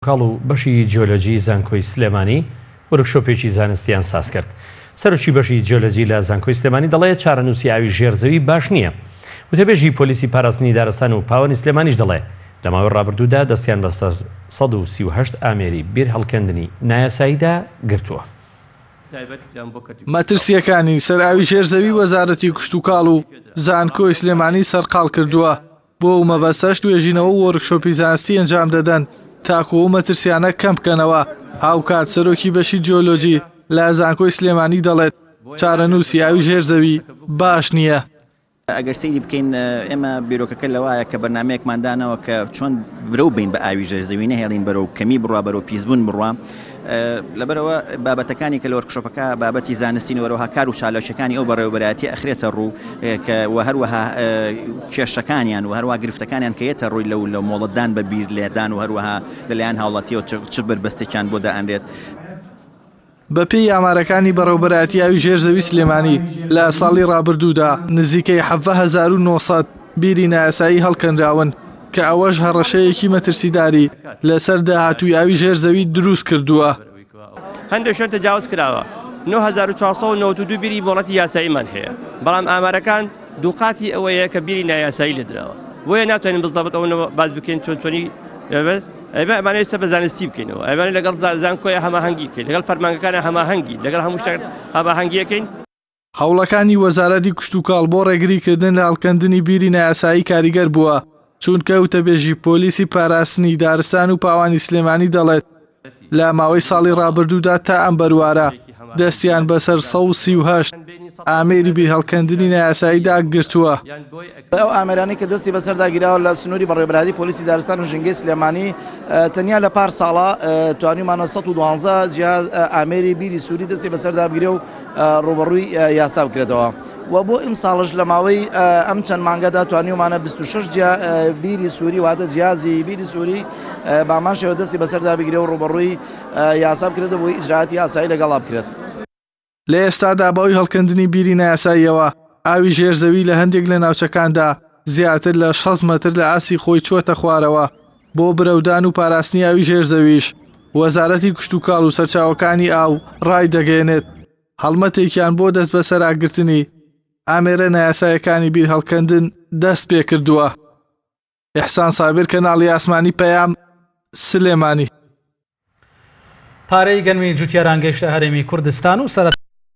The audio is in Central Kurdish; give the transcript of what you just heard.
کشتوکاڵ و بەشی جیۆلۆجی زانکۆی سلێمانی وۆرکشۆپێکی زانستیان سازکرد. سەرۆکی بەشی جیۆلۆجی لە زانکۆی سلێمانی دەڵێ چارەنووسی ئاوی ژێر زەوی باش نییە. وتەبێژی پۆلیسی پاراستنی دارستان و پاوەنی سلێمانیش دەڵێ لە ماوەی ڕابردوودا دەستیان بەسەر 138 ئامێری بیر هەڵکەندنی نایاساییدا گرتووە. مەترسییەکانی سەر ئاوی ژێر زەوی وەزارەتی کشتوکاڵ و زانکۆی سلێمانی سەرقاڵ کردووە. بۆ ئەو مەبەستەش توێژینەوە و وۆرکشۆپی زانستی ئەنجام دەدەن تاکو ئەو مەترسیانە کەم بکەنەوە، هاوکات سەرۆکی بەشی جیۆلۆجی لە زانکۆی سلێمانی دەڵێت، چارەنووسی ئاوی ژێر زەوی باش نییە. ئەگەر سەیری بکەین ئێمە بیرۆکەکە لەوایە کە بەرنامەیەکمان داناوە کە چۆن برەو بین بە ئاوی ژێر زەوی نەهێڵین بەرەو کەمی بڕوا بەرەو پیسبوون بڕوا لەبەرئەوە بابەتەکانی کە لە وۆرکشۆپەکە بابەتی زانستین و هەروەها کار و چالاکیەکانی ئەو بەڕێوەبەرایەتی ئەخرێتە ڕوو کە و هەروەها کێشەکانیان و هەروەها گرفتەکانیان کە یەتە ڕووی لەو لە مۆڵەتدان بە بیر لێدان و هەروەها لەلایەن هاوڵاتیەوە چ بەربەستێکیان بۆ دائەنرێت. بەپێی ئامارەکانی بەڕێوەبەرایەتی ئاوی ژێر زەوی سلێمانی، لە ساڵی ڕابردوودا نزیکەی 17900 بیری نایاسایی هەڵکەنراون، کە ئەوەش هەڕەشەیەکی مەترسیداری لەسەر داهاتووی ئاوی ژێر زەوی دروست کردووە. هەندێک شوێن تەجاوز کراوە، 9492 بیری مۆڵەتی یاساییمان هەیە، بەڵام ئامارەکان دووقاتی ئەوەیە کە بیری نایاسایی لێدراوە، بۆیە ناتوانین بزەبت ئەوە باس بکەین چۆن چۆنی ئێمە ئەمانە ئێستا بە زانستی بکەینەوە، ئەمانە لەگەڵ زانکۆیە هەماهەنگی بکەین، لەگەڵ فەرمانگەکانە هەماهەنگی، لەگەڵ هەموو شتێک هەماهەنگیەکەین. هەوڵەکانی وەزارەتی کشتوکاڵ بۆ ڕێگریکردن لە هەڵکەندنی بیری نایاسایی کاریگەر بووە، چونکە وتەبێژی پۆلیسی پاراستنی دارستان و پاوانی سلێمانی دەڵێت، لە ماوەی ساڵی ڕابردوودا تا ئەم بەروارە دەستیان بەسەر 138 ئامێری بیرهەڵکەندنی نایاساییدا گرتووە. ئەو ئامێرانەی کە دەستی بەسەردا گیراوە لە سنووری بەڕێوەبەرایەتی پۆلیسی دارستان و ژینگەی سلێمانی تەنیا لە پار ساڵە توانیومانە 112 جیهاز ئامێری بیری سووری دەستی بەسەردا بگرێ و ڕووبەڕووی یاسا بکرێتەوە و بۆ ئیمساڵش لە ماوەی ئەم چەند مانگەدا توانیومانە 26 جیا بیری سووری واتە جیازی بیری سووری بامان شێوە دەستی بەسەردا بگرێ و ڕووبەڕووی یاسا بکرێتەوە بۆی ئیجراعاتی یاسایی لەگەڵا بکرێت. لە ئێستادا بەهۆی هەڵکەندنی بیری نایاساییەوە ئاوی ژێر زەوی لە هەندێک لە ناوچەکاندا زیاتر لە 60 مەتر لە ئاستی خۆی چووەتە خوارەوە، بۆ برەودان و پاراستنی ئاوی ژێر زەویش وەزارەتی کشتوکاڵ و سەرچاوەکانی ئاو ڕایدەگەیەنێت، هەڵمەتێکیان بۆ دەستبەسەراگرتنی ئامێرە نایاسایەکانی بیرهەڵکەندن دەستپێکردووە. ئیحسان سابیر کەناڵی ئاسمانی پەیام، سلێمانی. پارەی گەنمی جوتیاران گەیشتە هەرێمی کوردستان و سەرەتا.